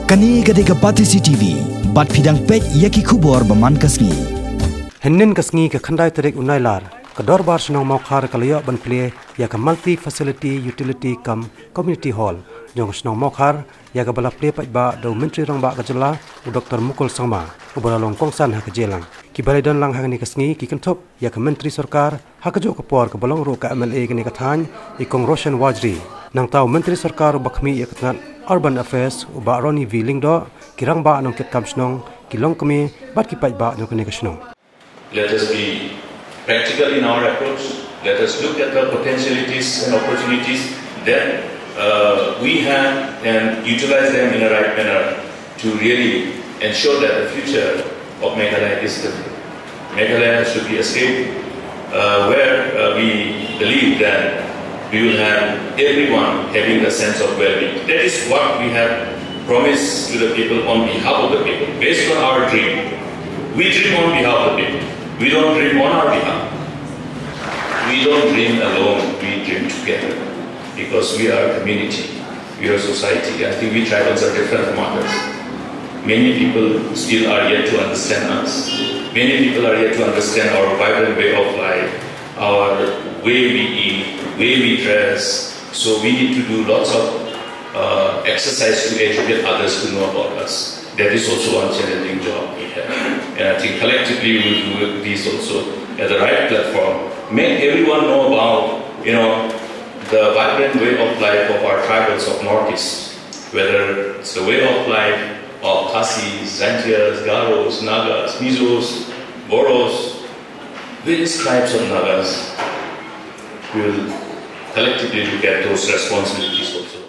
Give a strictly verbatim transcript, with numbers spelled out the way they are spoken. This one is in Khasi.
Kane ka dei ka Batesi T V, bad phi dang peit ïa ki khubor ba man ka sngi. Hynnin ka sngi ka khyndai tarik u Nailar, ka Dorbar Shnong Mawkhar ka la ïoh ban plie ïa ka Multi Facility Utility cum Community Hall jong ka Shnong Mawkhar, ïa kaba la plie paidbah da u Myntri Rangbah ka jylla, u Doktor Mukul Sangma, uba la long kongsan ha ka jingïalang. Kiba la ïadon lang ha kane ka sngi ki kynthup ïa ka Myntri Sorkar, ha kajuh ka por kaba long ruh ka M L A kane ka thaiñ, i Kong Roshan Warjri. Nangta u Myntri Sorkar uba khmih ïa ka tnat Urban Affairs, u Bah Ronnie V Lyngdoh, ki rangbah nongkitkam shnong, ki longkmie bad ki paidbah jong kane ka shnong. Let us be practical in our approach. Let us look at the potentialities and opportunities that, uh, we have and utilize them in a right manner to really ensure that the future of Meghalaya is different. Meghalaya should be a state, uh, where, uh, we believe that we will have everyone having the sense of well-being. That is what we have promised to the people on behalf of the people, based on our dream. We dream on behalf of the people. We don't dream on our behalf. We don't dream alone. We dream together because we are a community. We are a society. I think we tribals are different from others. Many people still are yet to understand us. Many people are yet to understand our vibrant way of life, our way we eat, way we dress. So we need to do lots of, uh, exercise to educate others to know about us. That is also one challenging job we have. And I think collectively we will do this also at the right platform. Make everyone know about, you know, the vibrant way of life of our tribals of Northeast, whether it's the way of life of Khasis, Jaintias, Garos, Nagas, Mizos, Boros, various tribes of Nagas. We will collectively look at those responsibilities also.